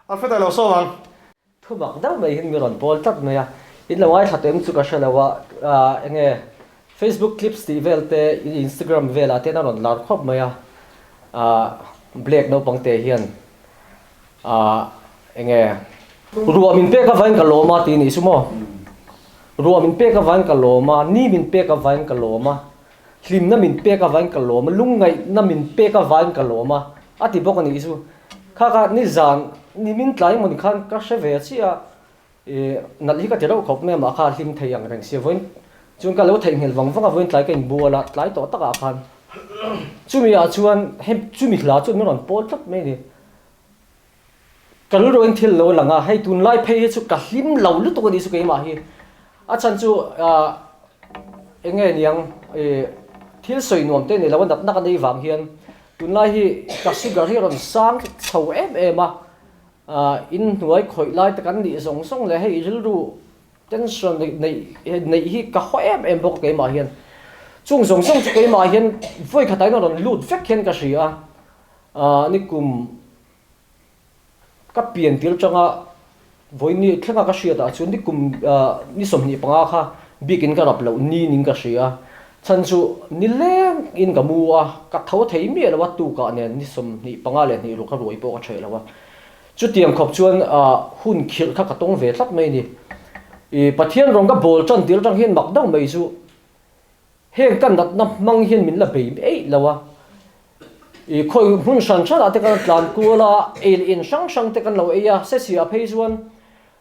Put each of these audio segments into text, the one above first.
Alfred a lo sawm ang. Thu mak deuh mai hian mi rawn pawl tlat mai a, in lo ngaithla tawh em chu ka hre lo a, eng nge Facebook clips tih vel te Instagram velah te hian a rawn lar khawp mai a, Black naupang te hian eng nge ruah min pek avangin ka lawm a tih a nih chu maw, ruah min pek avangin ka lawm a, ni min pek avangin ka lawm a, Hlimna min pek avangin ka lawm a, lungngaihna min pek avangin ka lawm a, a ti bawk a nih chu. Kha kha nizan nimin tlai emaw ni khan ka hre ve chiah a, ih nalh hi ka ti reuh khawp mai a, mah kha a hlim thei ang reng sia vawiin chuan ka lo theihnghilh vang vang a, vawiin tlai ka inbual a, tlai tawh takah khan chumi ah chuan he chumi hla chuan min rawn pawl tlat mai a ni. Ka rilru in thil lo lang a, hei tunlai phei hi chu ka hlim lo lutuk a nih chu keimah hi. A chhan chu ah eng nge niang ih thil sawi nuam te ni lo a natna ka nei vang hian tunlai hi ka sugar hi a rawn sang chho em em a, ah in hnuai khawih lai te kan nih zawng zawng leh hei rilru tension neih neih hi ka haw em em bawk a keimah hian. Chung zawng zawng chu keimah hian vawi khatah hian a rawn lut vek hian ka hria a, ah nikum Ka pian tir tanga vawiin thlenga ka hriatah chuan ni kum ni 25 kha bikin ka rap loh niin ka hria. Chhan chu ni lengin ka mu a, ka tho thei miah lo a, tukah nen ni 22 ruk a ruai pawh ka ṭheh lo a. Chutiang khawp chuan hun khirh kha ka tawng ve tlat mai a ni. I Pathian rawng ka bawl ṭan tir aṭang hian mak deuh mai chu Heng ka natna hmang hian min la bei eih lo a, i khawi hmun hran hranah te kan tlan kual a, ei leh in hrang hrang te kan lo ei a, Sesiah phei chuan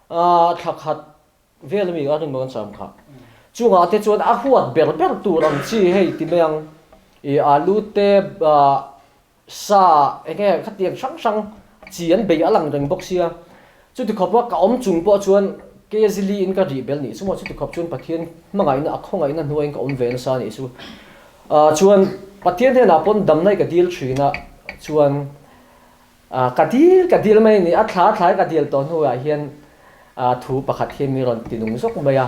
thla khat vel ami a rin maw kan cham kha. Chungah te chuan a huat ber ber tur ang chi hei ti mai ang, i alu te Sa eng nge khatiang hrang hrang chi an bei a lang reng bawk sia. Chuti khawp a ka awm chung pawh chuan Kezili in ka rih bel nih chu maw chuti khawp chuan Pathian hmangaihna a khawngaihna hnuaiin ka awm ve nasa nih chu. Chuan Pathian hnenah pawn damna i ka dil thin a chuan ka dil ka dil mai a ni a thla thlai ka dil tawh hnuah hian Thu pakhat hi mi rawn ti nung zawk mai a,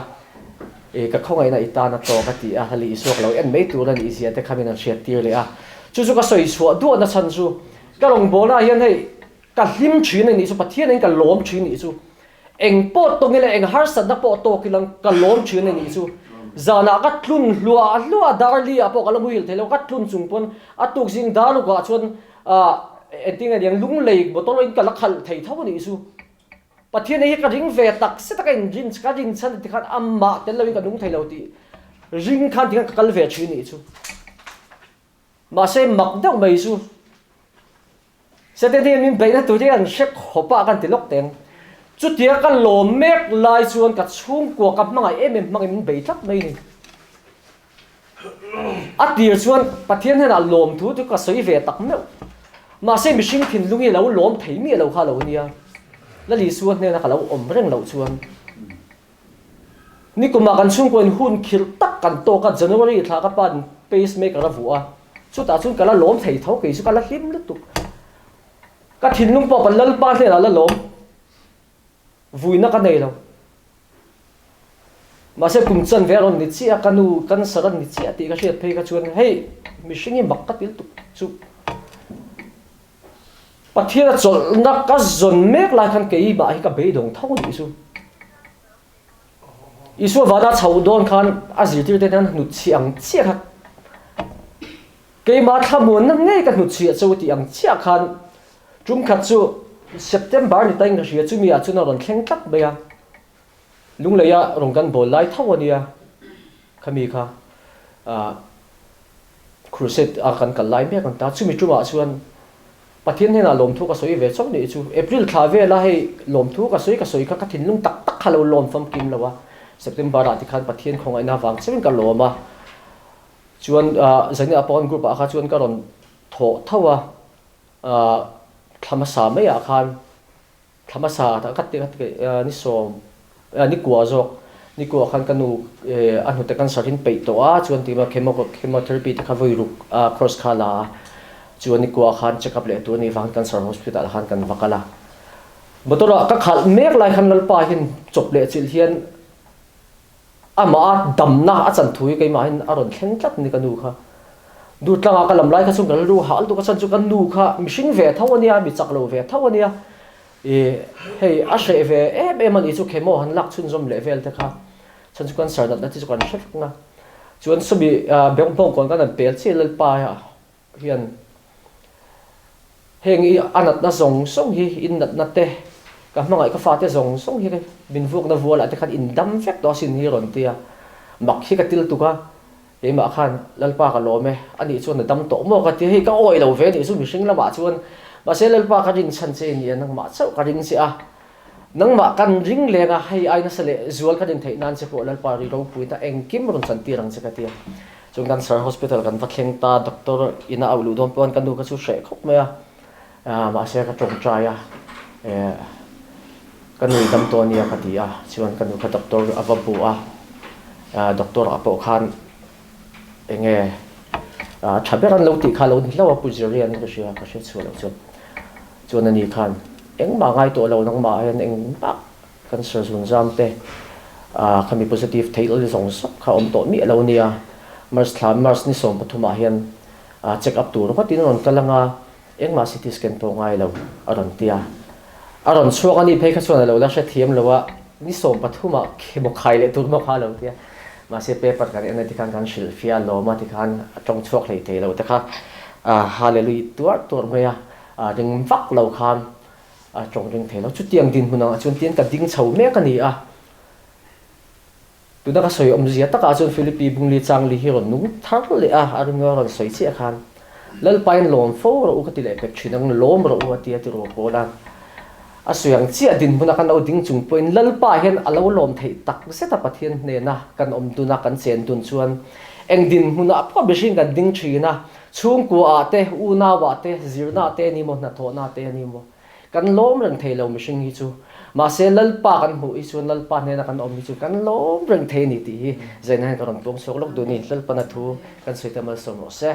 i ka khawngaihna i tan a tawk a ti a, hali i suak lo en mai tur a nih zia te kha min han hriat tir leh a. Chu chu ka sawi chhuah duah na chhan chu ka rawngbawlna ah hian hei ka hlim thin a nih chu, Pathian in ka lawm thin nih chu, eng pawh tawng ila eng harsatna pawh tawk ilang ka lawm thin a nih chu. Zanah ka tlun hluah hluah darli ah pawh ka la muhil thei lo, ka tlun chung pawn a tuk zing daruk ah chuan engtin nge niang lunglei motor in ka la khalh thei tho a nih chu. Pathian hi ka ring ve tak se taka in rin ka rin chhan ti khan amah tel loin ka nung thei lo tih ring khan ti khan ka kal ve thin nih chu. Mahse mak deuh mai chu Satan hian min beihna tur hi an hre khawp a kan ti lawk teng. Chutia ka lawm mek lai chuan ka chhungkua ka hmangaih em em hmangin min bei tlat mai ni. A tir chuan Pathian hnenah lawmthu chu ka sawi ve tak meuh. Mahse mihring thinlung hi lo lawm thei miah lo kha lo nia. Lal Isua hnena ka lo awm reng loh chuan nikumah kan chhungkaw in hun khirh tak kan tawk a, January thla ka pa'n pacemaker a vuah a, chutah chuan ka la lawm thei tho, kei chu ka la hlim lutuk. Ka thinlung pawh kan Lalpa hnenah la lawm. Vuina ka nei lo. Mahse kum chan ve a rawn ni chiah a, ka nu cancer a ni chiah tih ka hriat phei kha chuan hei mihring hi mak ka til tuk chu. Pathian a chawlhna ka zawn mek lai khan keimah hi ka beidawng tho nih chu. Isua vana chhoh dawn khan a zirtirte hian hnutchhiah ang chiah kha keimah thlamuanna ngei ka hnutchhiah cho tih ang chiah khan Tum khat chu September ni tain ka hria, chumi ah chuan a rawn thleng tlat mai a, Lungleia rawn kan bawl lai tho a nia, khami kha ah crusade a kan kal lai mek an ta, chumi tumah chuan Pathian hnenah lawmthu ka sawi ve chauh nih chu, April thla vela hei lawmthu ka sawi ka sawi kha ka thinlung tak tak kha lo lawm famkim lo a, September ah tikhan Pathian khawngaihna vang chauhin ka lawm a, chuan ah Zania pawh group ah kha chuan ka rawn thawh tho a. Thla hmasa maiah khan thla hmasa ka ti ni sawm ni kua zawk ni kua khan ka nu a hnute cancer in peih tawh a chuan ti chemo chemotherapy te kha vawi ruk a course kha la a chuan ni kua khan check up leh tur a nih vang cancer hospital ah khan kan va kal a motor ah ka khalh mek lai khan Lalpa hian chawp leh chilh hian Amah a damna a chan thu hi keimah hian a rawn thleng tlat ni ka nu kha. Durtlangah ka lam lai kha chuan ka rilru hah lutuk a chan chu ka nu kha mihring ve tho a nia, mi chak lo ve tho a nia. I hei a hreh ve em em a nih chu chemo han lak chhunzawm leh vel te kha chhan chu cancer natna te chu kan hre vek na. Chuan sawmi bawngkawn kan han pel chiah Lalpa hian heng i a natna zawng zawng hi in natna te ka hmangaih ka fate zawng zawng hi min vuakna vualah te khan in dam vek tawh asin hi rawn ti a, mak hi ka til tuk a. Keimah khan Lalpa ka lawm e, anih chuan a dam tawh maw ka ti a, hei ka awi lo ve anih chu mihring lamah chuan mahse Lalpa ka rin chhan che i nia, nangmah chauh ka ring che a, nangmah kan ring leng a, hei ai nasa leh zual ka rin theih nan che pawh Lalpa ri ropuina engkim rawn chan tir ang che ka ti a. Chuan Cancer Hospital kan va thleng ta, doctor ina auh luh dawn pawh khan ka nu kha chu hreh khawp mai a, mahse ka tawngtai a, Ka nu dam tawh ania ka ti a, chuan ka nu kha doctor a va bu a, doctor ah pawh khan enge tha ber an lo tih kha lo ni hlauh a Pu Zirian in ka hria, ka hria chhuah loh chuan. Chuan ani khan engmah ngai tawh lo nangmah ah hian engmah cancer zun zam te khami positive theih lawlh zawng zawng kha awm tawh miah lo ania, March thla March ni 13 ah hian check up tur ringawt in a rawn kal ang a, Engmah CT scan pawh ngai lo a rawn ti a. A rawn chhuak a nih phei kha chuan a lo la hrethiam lo a, ni 13 ah khemaw khai leh tur maw kha a lo ti a. Mahse paper kan en a tikhan kan hrilhfiah a lawm a tikhan a tawng chhuak hlei thei lo te kha Hallelujah tuar tuar mai a, ring vak lo khan a tawng ring thei lo. Chutiang dinhmun angah chuan tiin ka ding chho mek a ni a. Tuna ka sawi awmzia takah chuan Philippi Bungli Changli hi rawn nung thar leh a, a ringa rawn sawi chiah khan Lalpain lawm fo rawh u ka ti leh pek thin ang, lawm rawh u a ti a ti rawh pawl a. A sawi ang chiah dinhmuna kan lo ding chung pawhin Lalpa hian a lo lawm theih tak zet a Pathian hnena kan awm dun a, kan chen dun chuan eng dinhmunah pawh mihring kan ding thin a, chhungkuaah te, unauah te, zirnaah te a ni maw, hnathawhnaah te a ni maw. Kan lawm reng thei lo mihring hi chu. Mahse Lalpa kan hmuh hi chuan Lalpa hnena kan awm hi chu kan lawm reng thei a ni tih hi zaina hian ka rawn puang chhuak lawk duh a ni. Lalpana thu kan sawi te malsawm rawh se.